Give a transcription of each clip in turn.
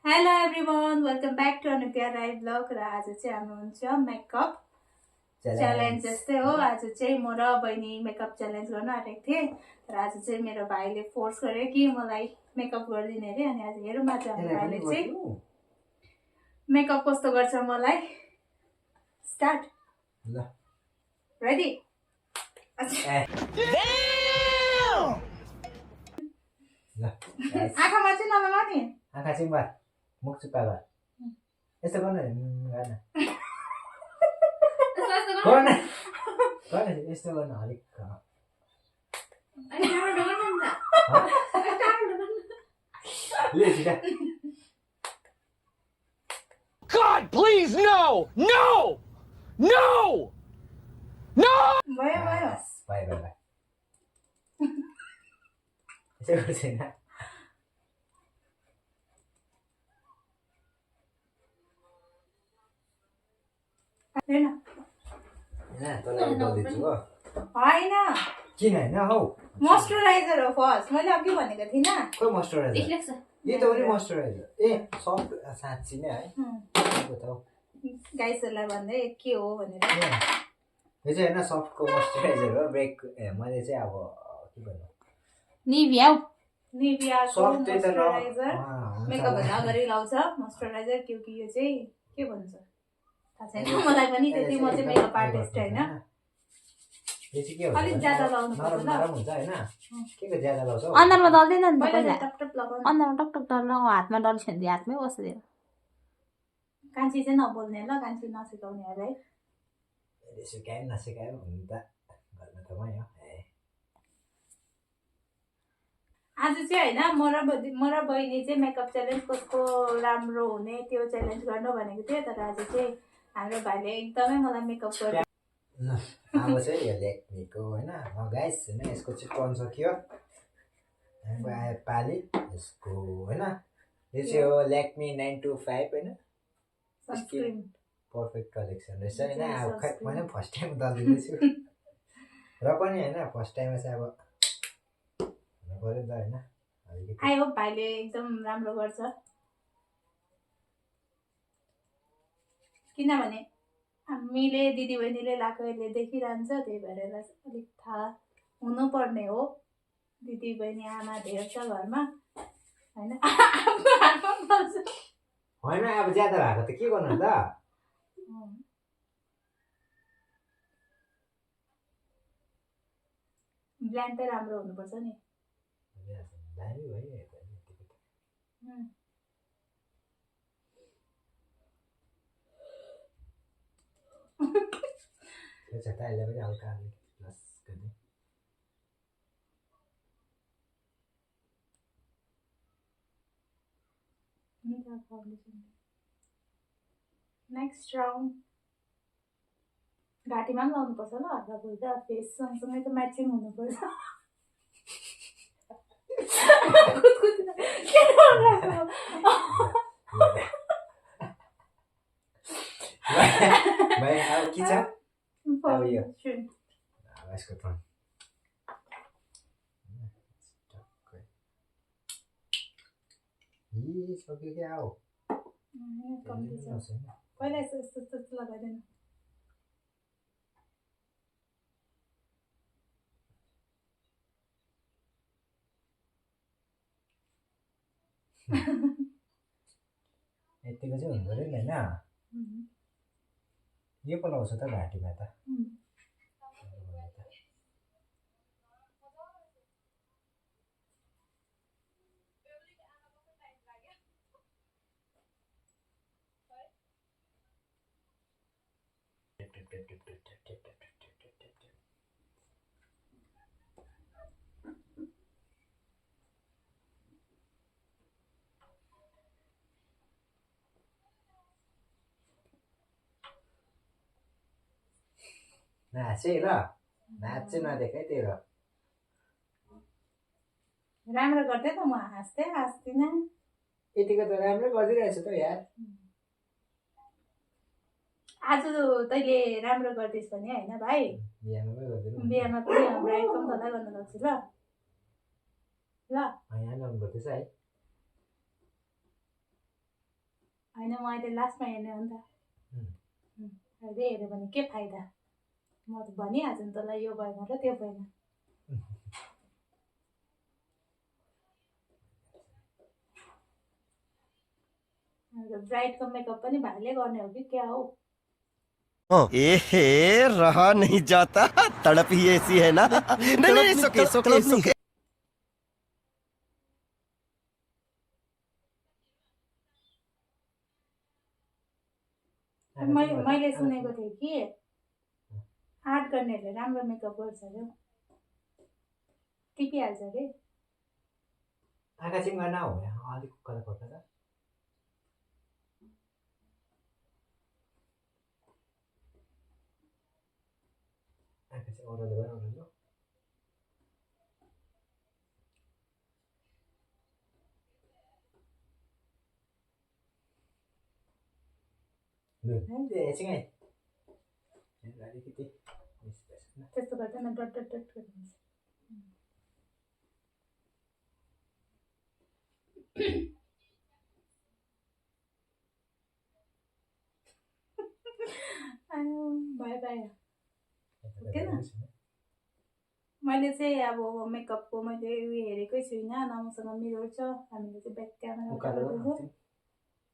Hello everyone welcome back to Anupriya Rai blog. र आज चाहिँ हाम्रो हुन्छ मेकअप च्यालेन्ज जस्तै हो। आज चाहिँ म र बहिनी मेकअप च्यालेन्ज गर्न आँटेको थिएँ। तर आज चाहिँ मेरो भाइले फोर्स गर्यो कि मलाई मेकअप गरिदिने अरे। अनि आज हेरौँ आज हाम्रो भाइले चाहिँ मेकअप कस्तो गर्छ मलाई। स्टार्ट ल रेडी। आँखामा चाहिँ नलगा नि, आँखा चाहिँ बार मुख चुप्पा गर। यस्तो गर्नु गर्न यस्तो गर्नु अलिक God, please, no! No! No! No! भयो भयो भयो भयो यसो गर्छ हैन। हैन हैन तँलाई बोल्दैछु हो। हैन किन हैन हौ मोइस्चराइजर हो फर्स्ट। मैले अघि भनेको थिइनँ। खोइ मोइस्चराइजर यो त पनि मोइस्चराइजर ए सफ्ट साँच्ची नै है को त हौ गाइसहरुलाई भन्दै के हो भनेर। यो चाहिँ हैन सफ्टको मोइस्चराइजर हो। ब्रेक मैले चाहिँ अब के भन्नु निभिया सफ्ट चाहिँ त मोइस्चराइजर मेकअप भन्दा अगाडि लाउँछ मोइस्चराइजर। क्योंकि यो चाहिँ के भन्छ थाहा छैन मलाई पनि त्यति। म चाहिँ मेकअप आर्टिस्ट हैन। यो चाहिँ के हो अलिक ज्यादा लाउनु पर्छ ल। नरम हुन्छ हैन के को ज्यादा लाउँछ हौ। अनुहारमा दल्दैन नि त पहिला पहिला टप टप लगाउनु। अनुहारमा टक टक दल्न हातमा डल्छ भने हातमै बस्दैन। कान्छी चाहिँ नबोल्ने ल, कान्छी नसिकाउने अरे है। सिकायो नसिकायो हुनु त गर्न त मै हो। आज चाहिँ हैन म र बहिनी चाहिँ मेकअप च्यालेन्ज कसको राम्रो हुने त्यो च्यालेन्ज गर्न भनेको थियो। तर आज चाहिँ हाम्रो भाइले एकदमै मलाई मेकअप गर्यो। अब चाहिँ यो लेक्मीको हैन गाइस हैन यसको चाहिँ टर्न सक्यो। हाम्रो आयो पाली यसको हैन। यो चाहिँ हो लेक्मी 925 हैन सनस्क्रिन पर्फेक्ट कलेक्सन रहेछ हैन। अब खै मैले फर्स्ट टाइम दल्दिन्छु र पनि हैन फर्स्ट टाइममा चाहिँ अब गरे त हैन। आई होप भाइले एकदम राम्रो गर्छ। किनभने हामीले दिदीबहिनीले लाएकोले देखिरहन्छ, त्यही भएर अलिक थाहा हुनुपर्ने हो। दिदीबहिनी आमा धेरै छ घरमा हैन। हैन अब ज्यादा भएको त के गर्नु त। ब्ल्यान्ड त राम्रो हुनुपर्छ नि। दामी भयो अच्छा ताइले पनि हल्का प्लस गर्ने नेक्स्ट राउन्ड घाँटीमा पनि लाउनुपर्छ ल। हल्का फुल्का फेस सँगसँगै त म्याचिङ हुनुपर्छ। भाइ अब के छ अब यो यसको टर्न यी सक्यो क्या हो। पहिला यस्तो लगाइदिनु। यतिको चाहिँ हुनु पऱ्यो नि होइन। यो पो लाउँछ त घाँटीमा त। नाचे ल नाच चाहिँ नदेख है तेरो। राम्रो गर्दै त म हाँस्दिनँ। यतिको त राम्रो गरिदिरहेछ त यार। आज तैँले राम्रो गर्दैछ भने होइन भाइ, बिहामा पनि ब्राइडको पनि तँलाई गर्न लाग्छ ल। ल यहाँ लाउनु पर्दैछ है। होइन म अहिले लास्टमा हेर्ने हो नि त अहिले हेऱ्यो भने के फाइदा म त भनिहाल्छु नि तँलाई यो भएन र त्यो भएन ब्राइडको मेकअप पनि भाइले गर्ने हो कि क्या हो एहे रहा नहीं जाता तड़प ही ऐसी है ना नहीं नहीं सुके सुके सुके मैले सुनेको थिएँ कि आर्ट गर्नेहरूले राम्रो मेकअप गर्छ अरे टिपिहाल्छ अरे आँखा चाहिँ गर्न हो अलिक कता पर्छ आँखा चाहिँ ओह्रालो एकछिन है अलिकति त्यस्तो गर्दैन डट डट डट गरिदिन्छ भयो भयो मैले चाहिँ अब मेकअपको मैले उयो हेरेकै छुइनँ नमसँग मिरर छ हामीले चाहिँ ब्याक क्यामेरा गर्दैछौँ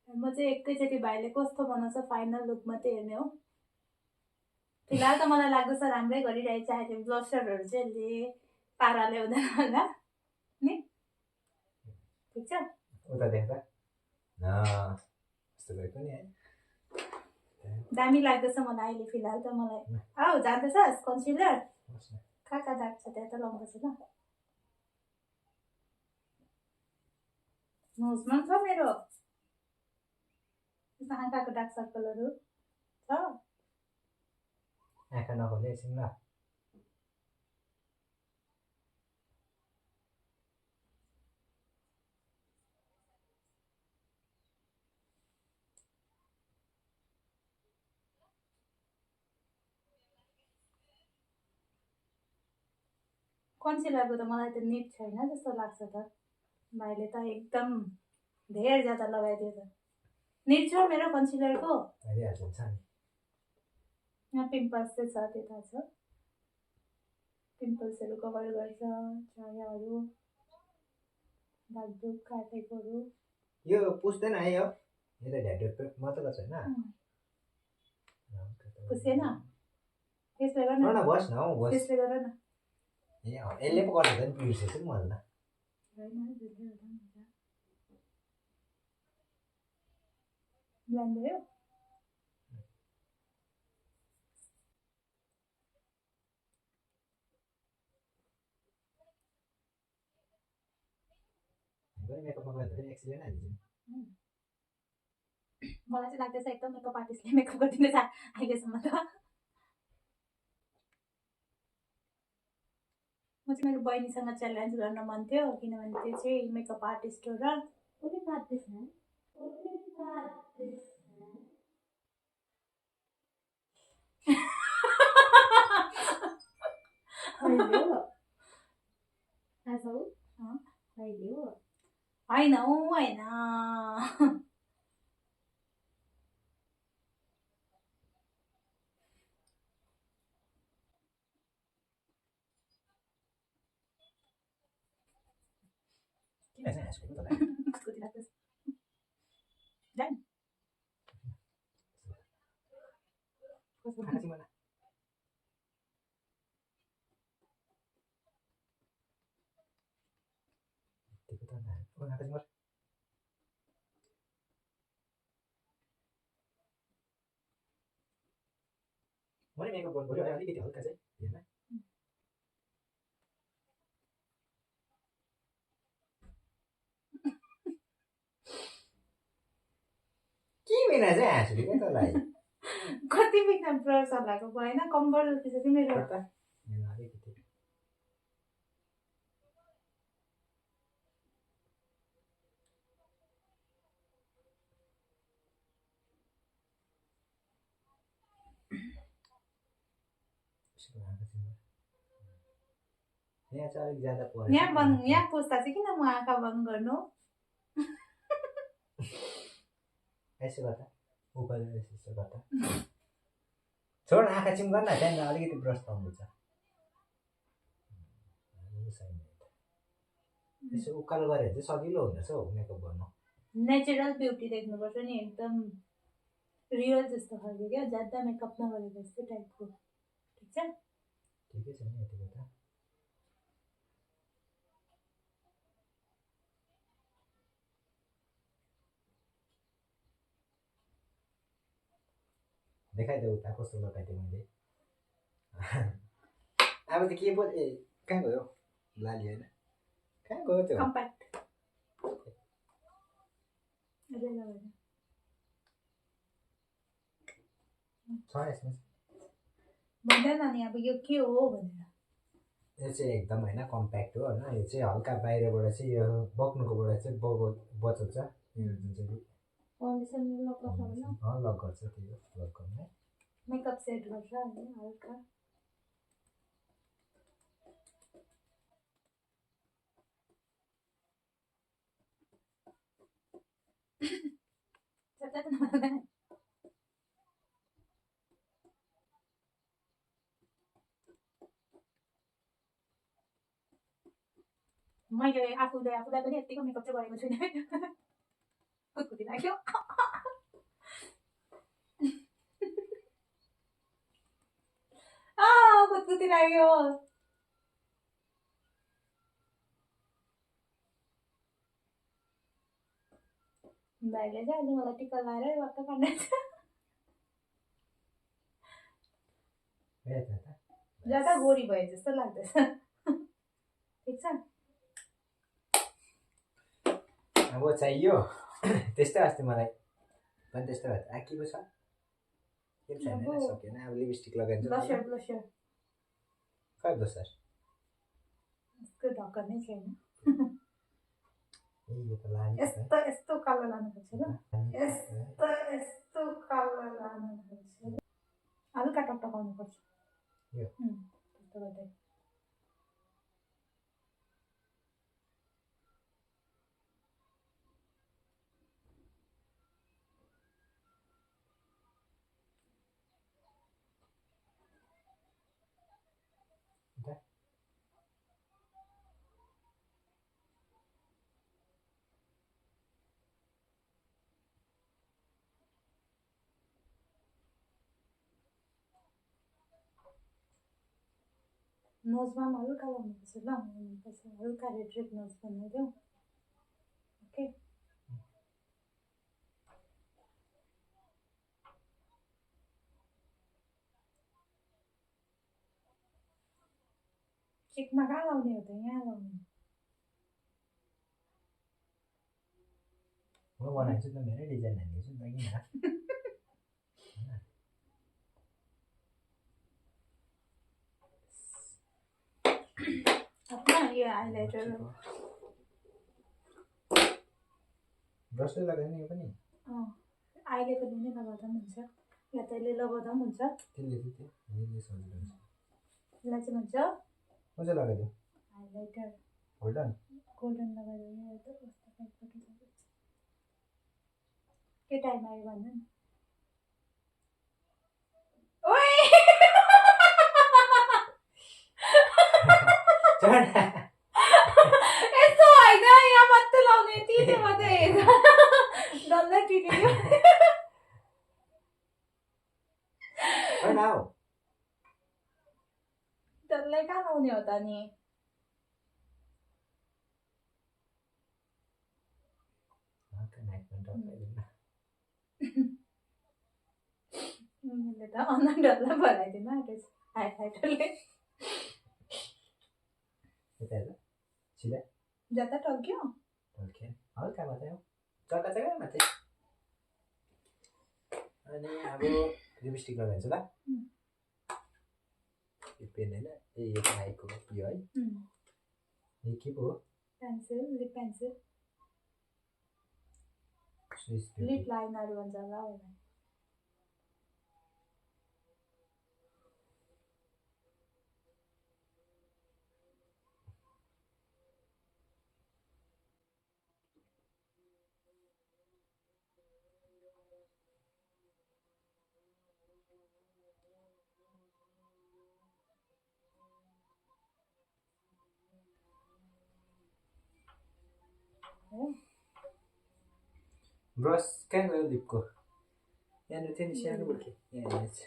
म चाहिँ एकैचोटि भाइले कस्तो बनाउँछ फाइनल लुक मात्रै हेर्ने हो फिलहाल त मलाई लाग्दैछ राम्रै गरिरहेछ अहिले ब्लसरहरू चाहिँ यसले पाराले हुँदैन होला नि ठिक छ उता देख्दा यस्तो गएको नि है दामी लाग्दैछ मलाई अहिले फिलहाल त मलाई आऊ जाँदैछस् कन्सिलर कहाँ कहाँ दाग छ त्यहाँ त लाउँदैछ ल नोजमा छ मेरो आँखाको डार्क सर्कलहरू छ आँखा नखोल्ने एकछिन ल कन्सिलरको त मलाई त निट छैन जस्तो लाग्छ त भाइले त एकदम धेरै ज्यादा लगाइदियो त निट छ मेरो कन्सिलरको यहाँ पिम्पल्स चाहिँ छ त्यता छ पिम्पल्सहरू कभर गर्छ छायाहरू दागदुग काटेकोहरू यो पुस्दैन है यो त ढ्याड मतलब छैन पुसेन त्यसले गर्न बस् न बस् त्यसले गर न ए यसले पो गर्छ नि बिर्सेछु नि मैले ब्ल्यान्ड भयो मलाई चाहिँ लाग्दैछ एकदम मेकअप आर्टिस्टले मेकअप गरिदिने छ अहिलेसम्म त म चाहिँ मेरो बहिनीसँग च्यालेन्ज गर्न मन थियो किनभने त्यो चाहिँ मेकअप आर्टिस्ट हो र होइन होइन मैले मेकअप गर्नु पर्यो अलिकति हल्का चाहिँ हेर्न के बिना चाहिँ हाँस्नु क्या तँलाई कति बिघ्न प्रसलाको भएन कम्बर त्यसपछि मेरो अलिकति यहाँ चाहिँ अलिक ज्यादा पर्यो यहाँ पुस्दा चाहिँ किन म आँखा बन्द गर्नु यसो गर्दा उपर यसो गर्दा छोड आँखा चिम गर्न त्यहाँदेखि अलिकति ब्रस पाउनुहुन्छ यसो उकालो गऱ्यो भने चाहिँ सजिलो हुँदछ हौ मेकअप गर्नु नेचुरल ब्युटी देख्नुपर्छ नि एकदम रियल जस्तो खालको क्या ज्यादा मेकअप नगरेको जस्तो टाइपको ठिक छ ठिकै छ नि यतिको त देखाइदेऊ उता कस्तो लगाइदिएँ मैले अब त के पो ए कहाँ गयो लाली होइन कहाँ गयो त्यो कम्प्याक्ट छ यसमा भन्दैन नि अब यो के हो भनेर यो चाहिँ एकदम होइन कम्प्याक्ट हो होइन यो चाहिँ हल्का बाहिरबाट चाहिँ यो बग्नुकोबाट चाहिँ बचाउँछ यो जुन चाहिँ फाउन्डेसन लक गर्छ भने लक गर्छ त्यही हो लक गर्ने मेकअप सेट गर्छ होइन हल्का मैले आफूलाई पनि यतिको मेकअप चाहिँ गरेको छुइनँ खुट्कुटी लाग्यो खुट्कुटी लाग्यो भाइले चाहिँ आज मलाई टिका लाएर वाक्क काट्दैछ ज्यादा गोरी भए जस्तो लाग्दैछ ठिक छ अब चाहियो त्यस्तै अस्ति मलाई पनि त्यस्तै भयो के पो छ के छैन सकेन अब लिपस्टिक लगाइन्छ ब्लसर ब्लसर खै ब्लसर यसको ढक्कन नै छैन ए यो त लाली यस्तो यस्तो कलर लानुपर्छ ल यस्तो कलर लानुपर्छ हल्का टकटकाउनुपर्छ यो त्यस्तो गर्दै नोजमा पनि हल्का लाउनुपर्छ ल हल्का रेड रेड नोज बनाइदेऊ ओके चिकमा कहाँ लाउने हो त यहाँ लाउने म बनाइछु त मेरै डिजाइन हालिदिन्छु नि त किन अपना यो हाइलाइटर ब्रसले लगाउने यो पनि अहिलेको दिन नै लगाउँदा पनि हुन्छ या तैँले लगाउँदा पनि हुन्छ त्यसले चाहिँ त्यसले सजिलो हुन्छ यसलाई चाहिँ भन्छ म चाहिँ लगाइदिउँ हाइलाइटर गोल्डन गोल्डन लगाइदियो त कस्तो टाइपको लाग्छ के टाइम आयो भन्नु नि यस्तो होइन यहाँ मात्रै लाउने तिमी मात्रै हेर डल्लै टिप्यो डल्लै कहाँ लाउने हो त नि मैले त अनुहार डल्लै भराइदिनु आँटेछ हाइलाइटरले सिधा ज्यादा टल्क्यो हल्का मात्रै हो चक्का चक्का मात्रै अनि अब लिपस्टिक लगाइन्छ ल यो पेन होइन ए यो आएको यो है यो के पो हो pencil lip pencil switch lip liner भन्छ होला होला ब्रस कहाँ गयो लिपको यहाँनिर थियो नि सानो बुर्के यहाँ छ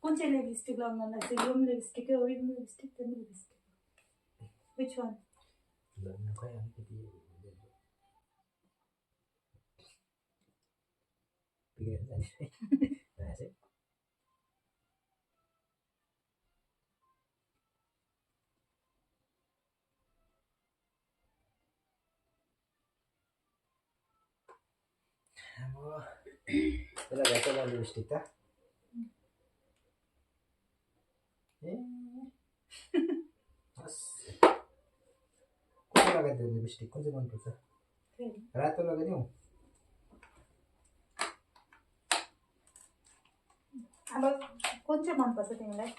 कुन चाहिँ लिपस्टिक लगाउन लाग्छ यो पनि लिपस्टिक हो यो पनि लिपस्टिक त्यो पनि लिपस्टिक विच वान ल खै अलिकति बिग्रेर जाने अब त्यसलाई घट्छ लिपस्टिक त ए हस् कुन लगाइदियो लिपस्टिक कुन चाहिँ मनपर्छ रातो लगाइदिउँ अब कुन चाहिँ मनपर्छ तिमीलाई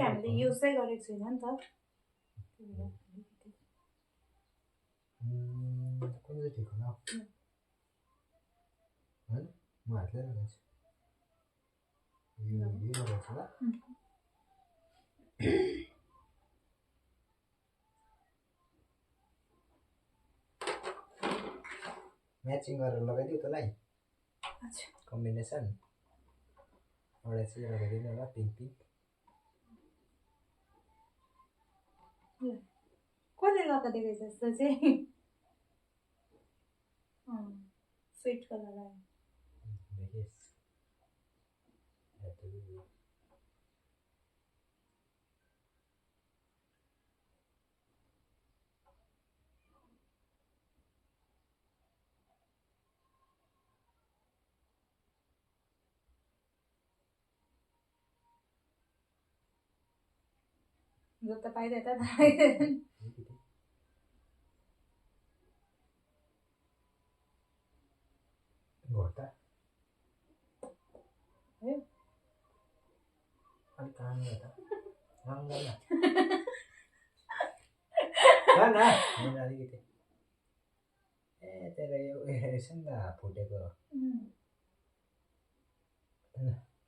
हामीले युजै गरेको छैन नि त कुन चाहिँ ठिक होला होइन म हातले लगाउँछु यो लगाउँछु ल म्याचिङ गरेर लगाइदिउ तँलाई कम्बिनेसन एउटा चाहिँ लगाइदिनु होला पिङ्क पिङ्क कसले लगाइदिएको जस्तो चाहिँ स्विट कलर आयो देखिस् जुत्ता पाइदिए त घोटा अलिक राम्रो त राम्रो न अलिकति ए तेरो यो रहेछ नि त फुटेको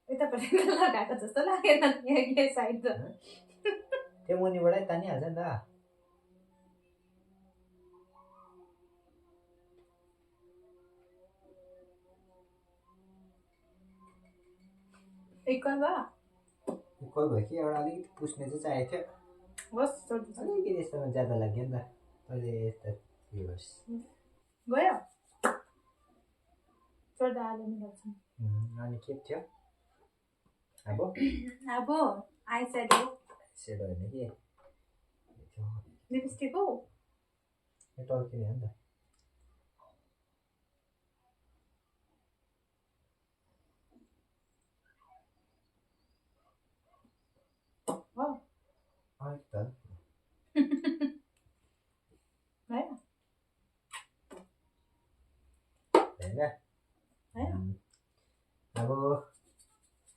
यतापट्टि लगाएको जस्तो लागेन यहाँ साइड त्यो मुनिबाटै तानिहाल्छ नि त इक्वल भयो कि एउटा अलिकति पुस्ने चाहिँ चाहिएको थियो होस् अलिकति यस्तोमा ज्यादा लाग्यो नि त अहिले यता रिभर्स गयो चोर्दा आलु मिलाउँछु अनि के थियो अब आई सेडो होइन कि लिपस्टिक हो टर्किने हो नि त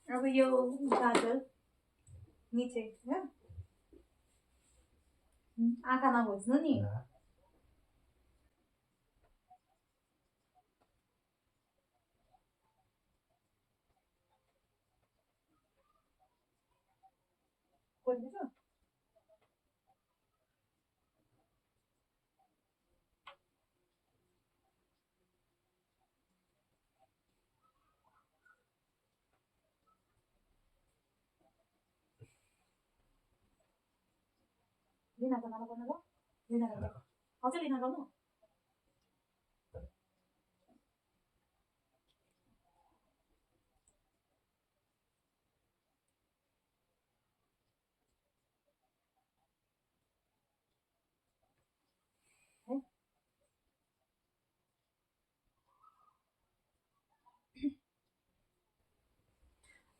अब यो गाजर नीचे आँखा नघोच्नु नि लिना बनाना बनाना लिना बनाना हजुर लिना गर्नु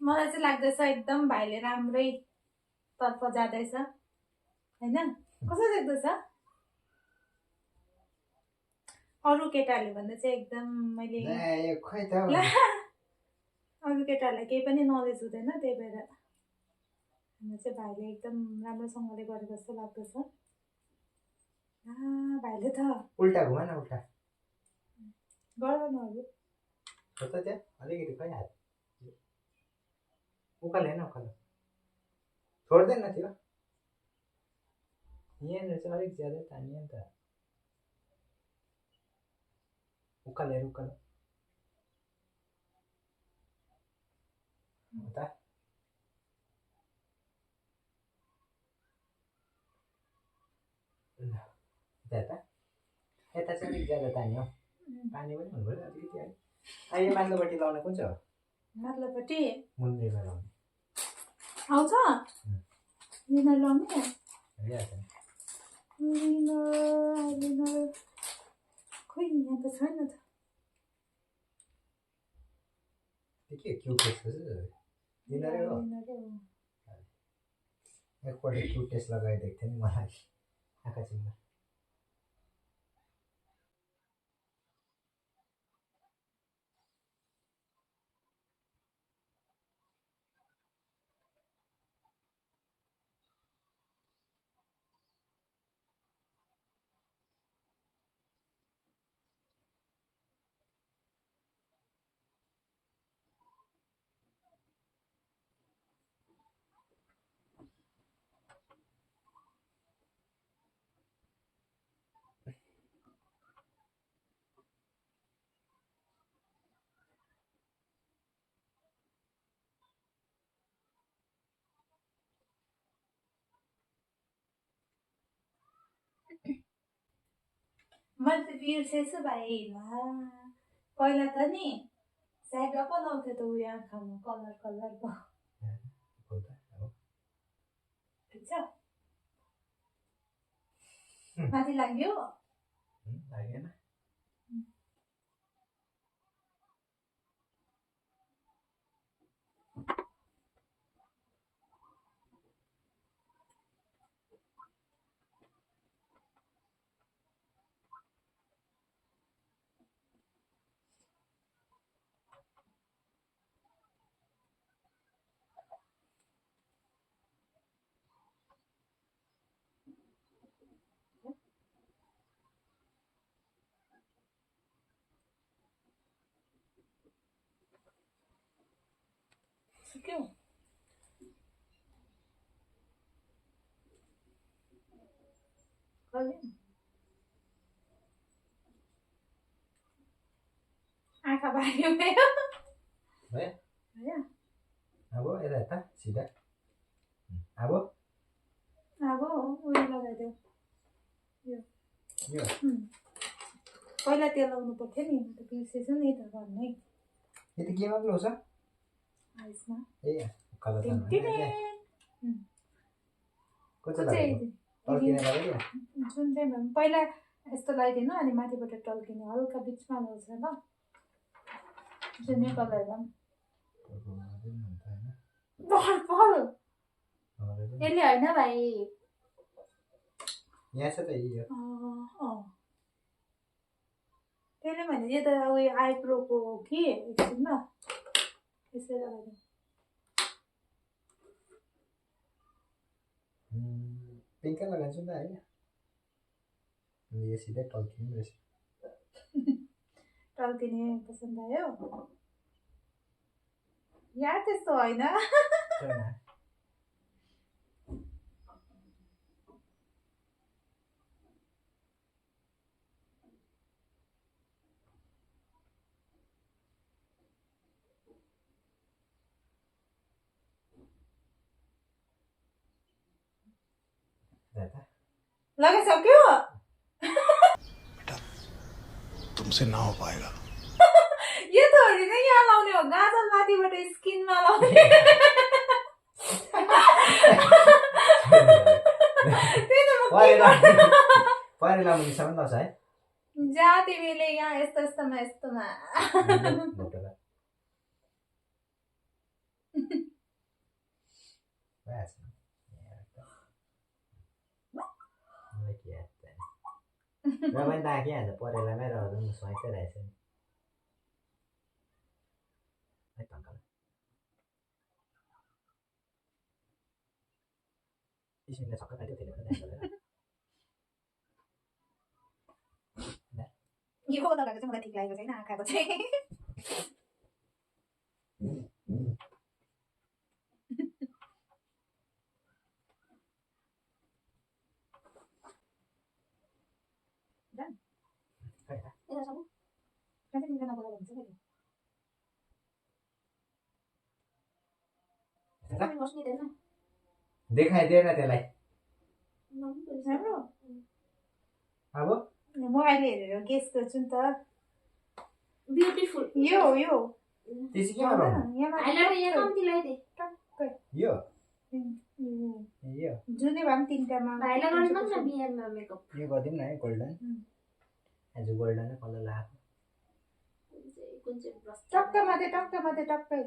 मलाई चाहिँ लाग्दैछ एकदम भाइले राम्रै तर्फ जाँदैछ हैन कसो देख्दैछ अरू केटाहरूले भन्दा चाहिँ एकदम मैले अरू केटाहरूलाई केही पनि नलेज हुँदैन त्यही भएर हाम्रो चाहिँ भाइले एकदम राम्रोसँगले गरेको जस्तो लाग्दैछ भाइले त उल्टा घुमा न उल्टा गर्दैन अरू त्यहाँ अलिकति खै हात उकालो हेर्न उकालो छोड्दैन त्यो यहाँनिर चाहिँ अलिक ज्यादै तानियो नि त उकालो हेर उकालो उता यता यता चाहिँ अलिक ज्यादा तान्यो पानी पनि हुनु पऱ्यो अलिकति है अहिले माथिल्लोपट्टि लाउने कुन चाहिँ हो माथिल्लोपट्टि मुन्ड्रीमा लाउने आउँछ लिनर लाउने हेरिहाल्छ नि लिनर खोइ यहाँ त छैन त त्यो के क्युटेस हो लिनरै हो एकपल्ट क्युटेस लगाइदिएको थियो नि मलाई आँखा चिम्मा मैले त बिर्सेछु भाइ ला पहिला त नि स्यागा पो लाउँथ्यो त उयो आँखामा कलर कलरको ठिक छ माथि लाग्यो लागेन सक्यो आँखा भाग्यो भयो अब यता यता सिधा अब अब उयो लगाइदेऊ यो पहिला त्यो लाउनु पर्थ्यो नि म त बिर्सेछु नि त भन्नै यति केमा पो लाउँछ आइसमा ए उकालो कति टल्किने लाग्यो जुन चाहिँ भए पहिला यस्तो लगाइदिनु अनि माथिबाट टल्किने हल्का बिचमा लाउँछ ल जुनै कलरमा पर्पल यसले होइन भाइ यहाँ छ त यो त्यसले भने यो त उयो आइब्रोको हो कि एकछिन ल यसले लगाइदिउँ पिङ्कै लगाउँछु नि त होइन यो सिधै टल्किने रहेछ टल्किने पसन्द आयो या त्यस्तो होइन लगाइसक्यो तुमसे ना हो पाएगा यो थोडी नै यहाँ लाउने हो गाजल माथिबाट स्किनमा लाउने त्यही त परेर मुनिसम्म लाउँछ है जा तिमीले यहाँ यस्तो यस्तोमा यस्तोमा र पनि त आँखिहाल्छ परेलामै रहँदा पनि स्वाइँकै रहेछ नि छक्क पाइदियो त्यसले यो लगाएको चाहिँ मलाई ठिक लागेको छैन आँखाको चाहिँ बस्निदैन देखाइदिएन त्यसलाई राम्रो अब म अहिले हेरेर गेस गर्छु नि त ब्युटीफुल यो त्यसै के गरौँ हाइलाइटर यहाँ कम्ती लगाइदे यो जुनै भए पनि तिनटामा भाइलाई गरिदिनु न बिहेमा मेकअप यो गरिदिउँ न है गोल्डन आज गोल्डन कलर लगाएको कुन चाहिँ ब्रस टक्क मात्रै टक्कै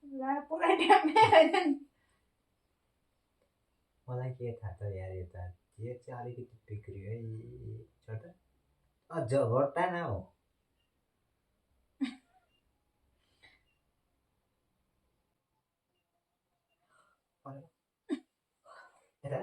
ला पुरै ट्याम्मै होइन नि मलाई के थाहा त यार यो त यो चाहिँ अलिकति बिग्रियो है छोटा अझ घट्टा न हो यता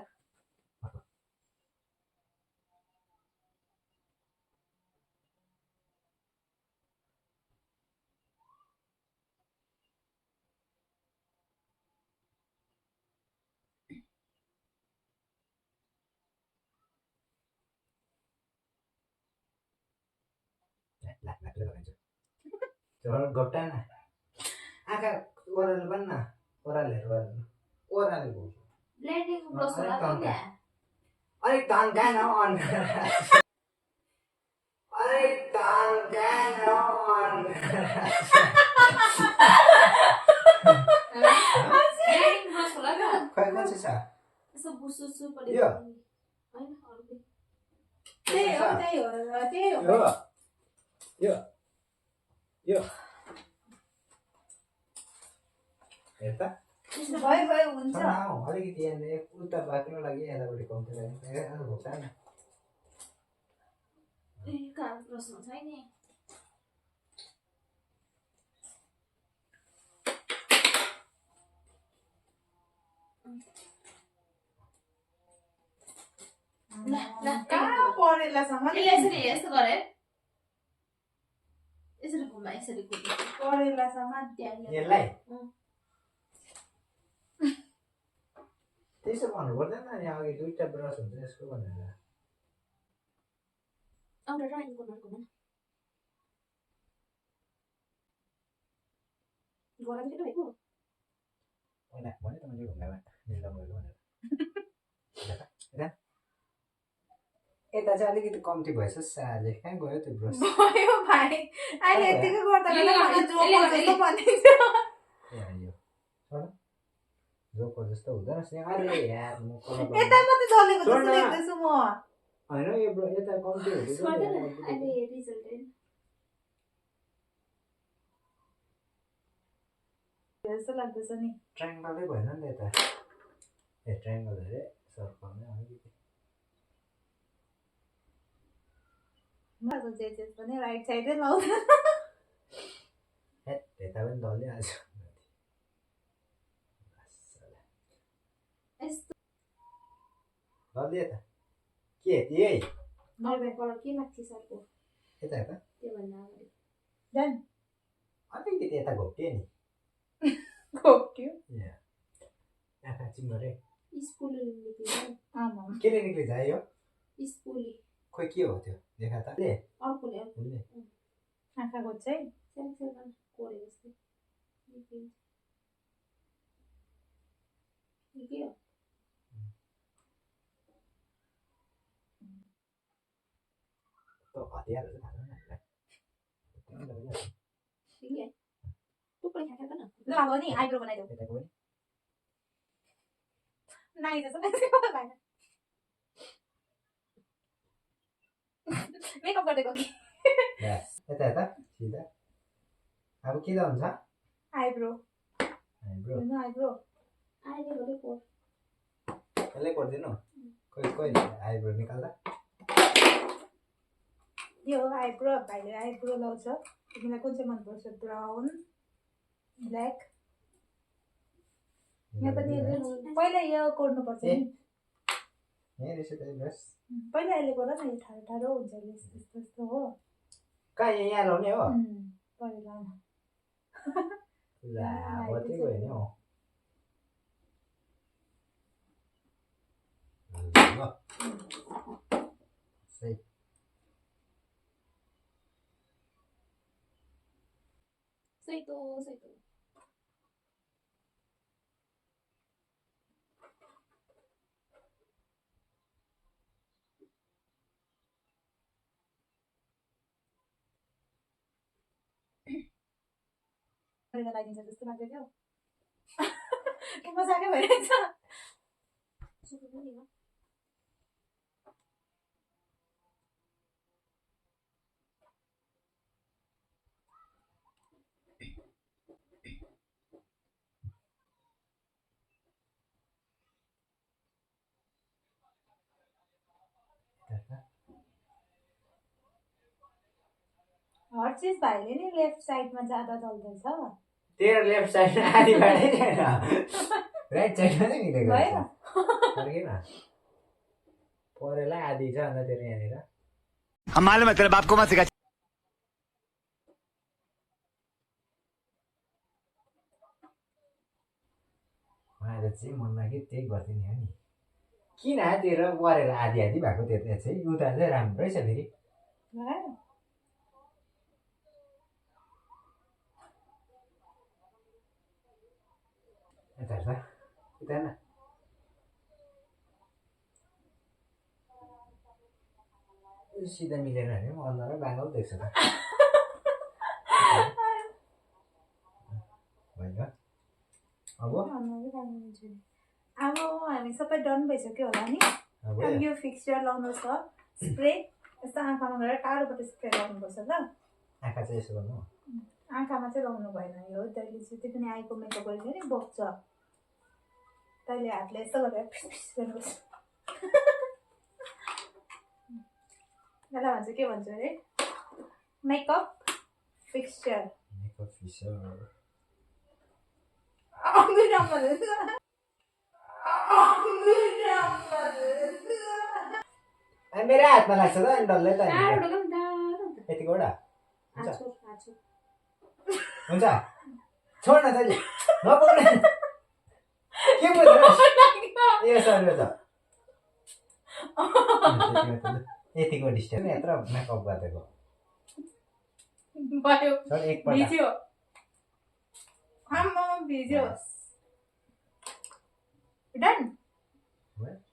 लाग्दै लगाइन्छ घट्टा न आँखा ओह्रालो पनि न ओह्रालेर ओह्राले बोल्छु ब्लेन्डिङ ब्रस होला त क्या अलिक तन्का न अन अलिक तन्का न अन ब्लेन्डिङ ब्रस होला त खै कुन चाहिँ छ यसो बुसुसु परे यो? हैन अर्को त्यही हो यो यो हेर्दा भयो हुन्छ अलिकति यहाँनिर उता बाँच्नु लागि यतापट्टि कम्ती लाग्ने भुक्छ नि ए कहाँ प्रश्न छैन ल कहाँ परेलासम्म यसरी यस्तो गरे यसरी घुमा यसरी घुमा परेलासम्म यसलाई त्यसो भन्नु पर्दैन नि अघि दुईटा ब्रस हुन्छ यसको भनेर आउट र इन कर्नर घुमा गोरा के भएको होइन भने त मैले घुमाएमा निलमहरू भनेर यता चाहिँ अलिकति कम्ती भएछ साले कहाँ गयो त्यो ब्रस भयो भाइ अहिले यतिकै गर्दा जोको जस्तो हुँदैन रहेछ अरे यार म यता मात्रै जलेको जस्तो देख्दैछु म होइन यो यता कम्ती अहिले रिजल्ट हेर्नु जस्तो लाग्दैछ नि ट्रायङ्गलै भएन नि त यता ए ट्रायङ्गल अरे सर्कलमै अलिकति मलाई जेजेस पनि राइट साइडै लाउँदैन यता पनि डल्लै आएछ यस्तो डल्लै यता के त्यही पर के लाग्छ सरको यता यता त्यो भन्दा अगाडि जान अलिकति यता घोप्टियो नि खोक्यो आँखा चिम्बरे स्कुलले निक्लिन्छ आमा केले निक्लिन्छ यो स्कुलले खोइ के हो त्यो देखा त ले अर्कोले उसले आँखा खोज्छ है सेलसेलमा कोरे जस्तै निक्लिन्छ निक्लियो त हतियार चाहिँ थाहा छैन हामीलाई निक्लियो टुक्रै खाँदा त न ल अब नि आइब्रो बनाइदेऊ यताको पनि नाइ जस्तो भाइ मेकअप गर्दै गयो यता यता सिधा अब के हुन्छ आइब्रो आइब्रो आइब्रो अहिले गरे कोर यसले गरिदिनु खोइ खोइ आइब्रो निकाल्दा यो आइब्रो भाइले आइब्रो लाउँछ तिमीलाई कुन चाहिँ मनपर्छ ब्राउन ब्ल्याक यहाँ पनि पहिला यो कोर्नुपर्छ नि यहीँ रहेछ त बस पहिला यसले गर न यो ठाडो ठाडो हुन्छ यस्तो यस्तो यस्तो हो कहाँ यहाँ लाउने हो पहिला ला बत्ती गयो नि हौ ल सही सही तो लगाइदिन्छ जस्तो लाग्दै थियो के मजाकै भइरहेछ सुको पनि हो हर चिज भाइले नि लेफ्ट साइडमा ज्यादा दल्दैछ तेरो लेफ्ट साइड आधीबाटै छैन राइट साइडमा नै मिलेको भयो फर्केन परेला आधी छ अन्त तेरो यहाँनिर हम मालूम है तेरे बाप को मत सिखा मलाई चाहिँ मनमा कि त्यही गरिदिने हो नि किन तेरो परेर आधी आधी भएको त्यो चाहिँ उता चाहिँ राम्रै छ फेरि भयो यता हेर्छ उता न सिधा मिलेन भने पनि अनुहारै बाङ्गो देख्छ त भयो अब अब हामी सबै डन भइसक्यो होला नि अब अब यो फिक्सचर लाउनु छ स्प्रे यस्तो आँखामा गएर टाढोबाट स्प्रे गर्नुपर्छ ल आँखा चाहिँ यसो गर्नु आँखामा चाहिँ लाउनु भएन यो तैँले जति पनि आईको मेकअप गरेको नि बोक्छ तैँले हातले यस्तो गरेर फिस फिस गर्नुपर्छ यसलाई भन्छ के भन्छ अरे मेकअप फिक्सचर मेकअप फिसर मेरो हातमा लाग्छ त अनि डल्लै त टाढोबाट पनि टाढो यतिकोवटा हुन्छ आछु आछु हुन्छ छोड न तैँले नपक्ने के बुझ्नु ए सरी त यतिको डिस्टेन्स यत्रो मेकअप गरिदिएको भयो छोड एकपल्ट भिज्यो आम्मा भिज्यो डन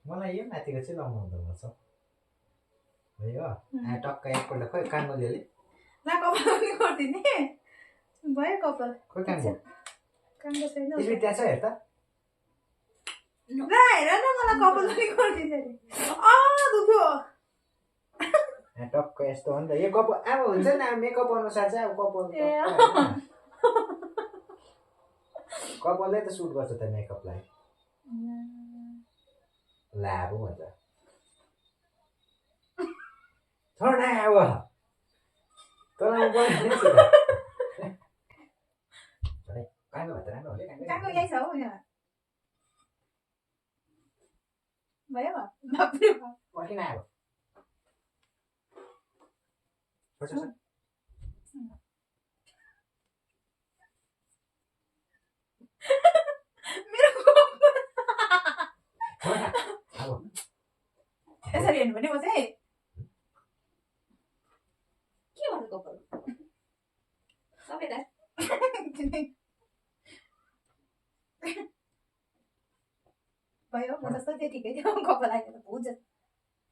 मलाई यो माथिको चाहिँ लाउनु हुँदो रहेछ भयो टक्क एकपल्ट खोइ काङ्गोलीले ला कपाल पनि गरिदिने भयो कपाल खोइ काङ्गो काम्रो छैन त्यसपछि त्यहाँ छ हेर त ला हेर न मलाई कपाल पनि गरिदिने अरे दुख्यो टक्क यस्तो हो नि त यो कपाल अब हुन्छ नि अब मेकअप अनुसार चाहिँ अब कपाल ए कपालले त सुट गर्छ त मेकअपलाई लाभो भन्छ छोड न अब तँलाई काङ्गो भए त राम्रो होला काको यही छ हौ यहाँ भयो बाप्रे बाप पर्खिन अब छोड छोड मेरो कपाल छोड न अब यसरी हेर्नु भने म चाहिँ के भन्नु कपाल सबै त भयो म जस्तो त्यो ठिकै थियो कपाल आएको त भुज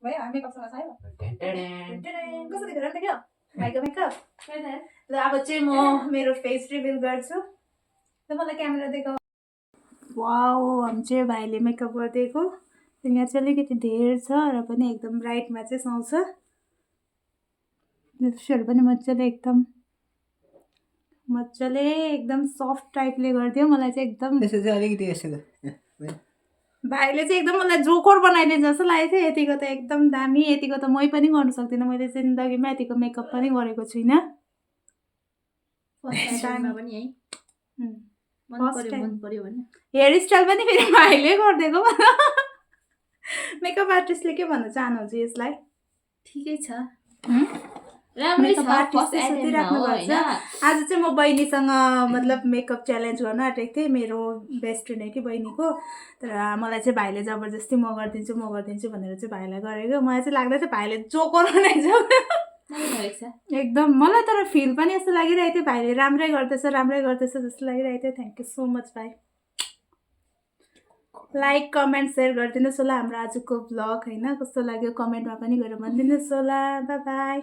भयो हामी मेकअपसँग आयो कस्तो देख्यो राम्रो थियो भाइको मेकअप ल अब चाहिँ म मेरो फेस रिभिल गर्छु ल मलाई क्यामेरा देखाऊ वाउ हामी चाहिँ भाइले मेकअप गरिदिएको यहाँ चाहिँ अलिकति धेर छ र पनि एकदम ब्राइटमा चाहिँ सुहाउँछ लिप्सहरू पनि मजाले एकदम सफ्ट टाइपले गरिदियो मलाई चाहिँ एकदम त्यसो चाहिँ अलिकति यसो भाइले चाहिँ एकदम मलाई जोकर बनाइदिन्छ जस्तो लागेको थियो यतिको त एकदम दामी यतिको त मै पनि गर्नु सक्दिनँ मैले जिन्दगीमा यतिको मेकअप पनि गरेको छुइनँ फर्स्ट टाइममा पनि है मन पर्यो भने हेयर स्टाइल पनि फेरि भाइले गरिदिएको मेकअप आर्टिस्टले के भन्न चाहनुहुन्छ यसलाई ठिकै छ राम्रै छ फर्स्ट एटेम्पमा हो हैन आज चाहिँ म बहिनीसँग मतलब मेकअप च्यालेन्ज गर्न आँटेको थिएँ मेरो बेस्ट फ्रेन्ड हो कि बहिनीको तर मलाई चाहिँ भाइले जबरजस्ती म गरिदिन्छु भनेर चाहिँ भाइलाई गरेको मलाई चाहिँ लाग्दै थियो भाइले जोकर बनाइन्छ एकदम मलाई तर फिल पनि यस्तो लागिरहेको थियो भाइले राम्रै गर्दैछ जस्तो लागिरहेको थियो थ्याङ्क यू सो मच भाइ लाइक कमेन्ट सेयर गरिदिनुहोस् होला हाम्रो आजको भ्लग होइन कस्तो लाग्यो कमेन्टमा पनि गएर भनिदिनुहोस् होला बाई बाई